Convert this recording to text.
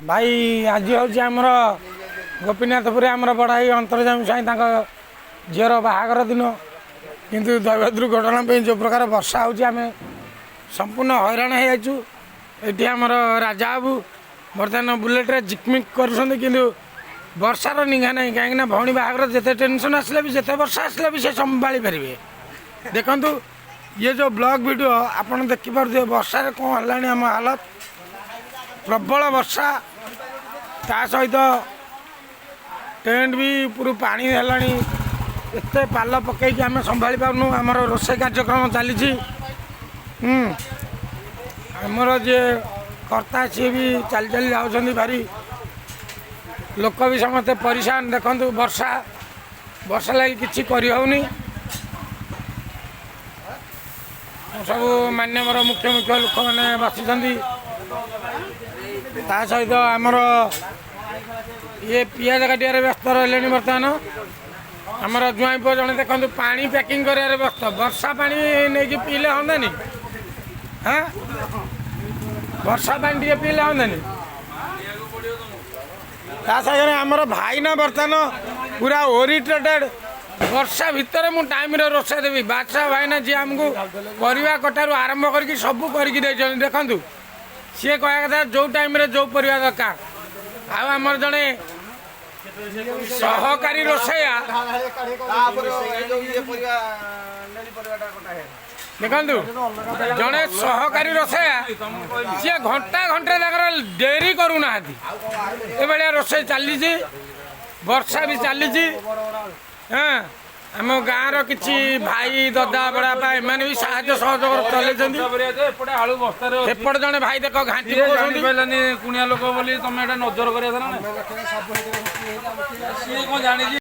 ଭାଇ, ଆଜି ହେଉଛି ଆମର ଗୋପୀନାଥପୁରରେ ଆମର ବଡ଼ ଭାଇ ଅନ୍ତର୍ଯାମୀ ସ୍ୱାଇଁ ତାଙ୍କ ଝିଅର ବାହାଘର ଦିନ। କିନ୍ତୁ ଦୈବ ଦୁର୍ଘଟଣା ପାଇଁ ଯେଉଁ ପ୍ରକାର ବର୍ଷା ହେଉଛି, ଆମେ ସମ୍ପୂର୍ଣ୍ଣ ହଇରାଣ ହେଇଯାଇଛୁ। ଏଠି ଆମର ରାଜା ବାବୁ ବର୍ତ୍ତମାନ ବୁଲେଟ୍ରେ ଜିକମିକ୍ କରୁଛନ୍ତି, କିନ୍ତୁ ବର୍ଷାର ନିଘା ନାହିଁ। କାହିଁକିନା ଭଉଣୀ ବାହାଘର ଯେତେ ଟେନସନ୍ ଆସିଲେ ବି, ଯେତେ ବର୍ଷା ଆସିଲେ ବି ସେ ସମ୍ଭାଳି ପାରିବେ। ଦେଖନ୍ତୁ, ଇଏ ଯେଉଁ ବ୍ଲଗ୍ ଭିଡ଼ିଓ ଆପଣ ଦେଖିପାରୁଥିବେ, ବର୍ଷାରେ କ'ଣ ହେଲାଣି ଆମ ହାଲତ। ପ୍ରବଳ ବର୍ଷା, ତା ସହିତ ଟେଣ୍ଟ ବି ଉପରୁ ପାଣି ହେଲାଣି। ଏତେ ପାଲ ପକେଇକି ଆମେ ସମ୍ଭାଳି ପାରୁନୁ। ଆମର ରୋଷେଇ କାର୍ଯ୍ୟକ୍ରମ ଚାଲିଛି। ଆମର ଯିଏ କର୍ତ୍ତା, ସିଏ ବି ଚାଲି ଚାଲି ଯାଉଛନ୍ତି। ଭାରି ଲୋକ ବି ସମସ୍ତେ ପରିଶାନ। ଦେଖନ୍ତୁ, ବର୍ଷା ବର୍ଷା ଲାଗି କିଛି କରିହେଉନି। ସବୁ ମାନ୍ୟବର ମୁଖ୍ୟ ମୁଖ୍ୟ ଲୋକମାନେ ବସିଛନ୍ତି। ତା ସହିତ ଆମର ଇଏ ପିଆଜ କାଟିବାରେ ବ୍ୟସ୍ତ ରହିଲେଣି ବର୍ତ୍ତମାନ। ଆମର ଜ୍ୱାଇଁ ପୁଅ ଜଣେ ଦେଖନ୍ତୁ, ପାଣି ପ୍ୟାକିଂ କରିବାରେ ବ୍ୟସ୍ତ। ବର୍ଷା ପାଣି ନେଇକି ପିଇଲେ ହୁଅନ୍ତାନି? ହଁ, ବର୍ଷା ପାଣି ଟିକେ ପିଇଲେ ହୁଅନ୍ତାନି? ତା ସାଙ୍ଗରେ ଆମର ଭାଇନା ବର୍ତ୍ତମାନ ପୁରା ଓରିଏଣ୍ଟେଡ୍, ବର୍ଷା ଭିତରେ ମୁଁ ଟାଇମ୍ରେ ରୋଷେଇ ଦେବି। ବାଦଶାହ ଭାଇନା, ଯିଏ ଆମକୁ ପରିବା କଟାରୁ ଆରମ୍ଭ କରିକି ସବୁ କରିକି ଦେଇଛନ୍ତି। ଦେଖନ୍ତୁ, ସିଏ କହିବା କଥା ଯେଉଁ ଟାଇମ୍ରେ ଯେଉଁ ପରିବା ଦରକାର। ଆଉ ଆମର ଜଣେ ସହକାରୀ ରୋଷେଇଆ ଦେଖନ୍ତୁ, ଜଣେ ସହକାରୀ ରୋଷେଇଆ, ସିଏ ଘଣ୍ଟା ଘଣ୍ଟା ତାଙ୍କର ଡେରି କରୁନାହାନ୍ତି। ଏଭଳିଆ ରୋଷେଇ ଚାଲିଛି, ବର୍ଷା ବି ଚାଲିଛି। ହଁ, ଆମ ଗାଁର କିଛି ଭାଇ, ଦଦା, ବଡ଼ାପା ଏମାନେ ବି ସାହାଯ୍ୟ ସହଯୋଗ ଚଲେଇଛନ୍ତି। ଏପଟେ ଆଳୁ ବସ୍ତାରେ ଅଛି। ଏପଟେ ଜଣେ ଭାଇ ଦେଖ ଘାଣ୍ଟି ସିଏ ପକଉଛନ୍ତି। ଜାଣିପାରିଲାନି କୁଣିଆ ଲୋକ ବୋଲି। ତମେ ଏଟା ନଜର କରିବା କଥା ନା? ସିଏ କଣ ଜାଣିଛି?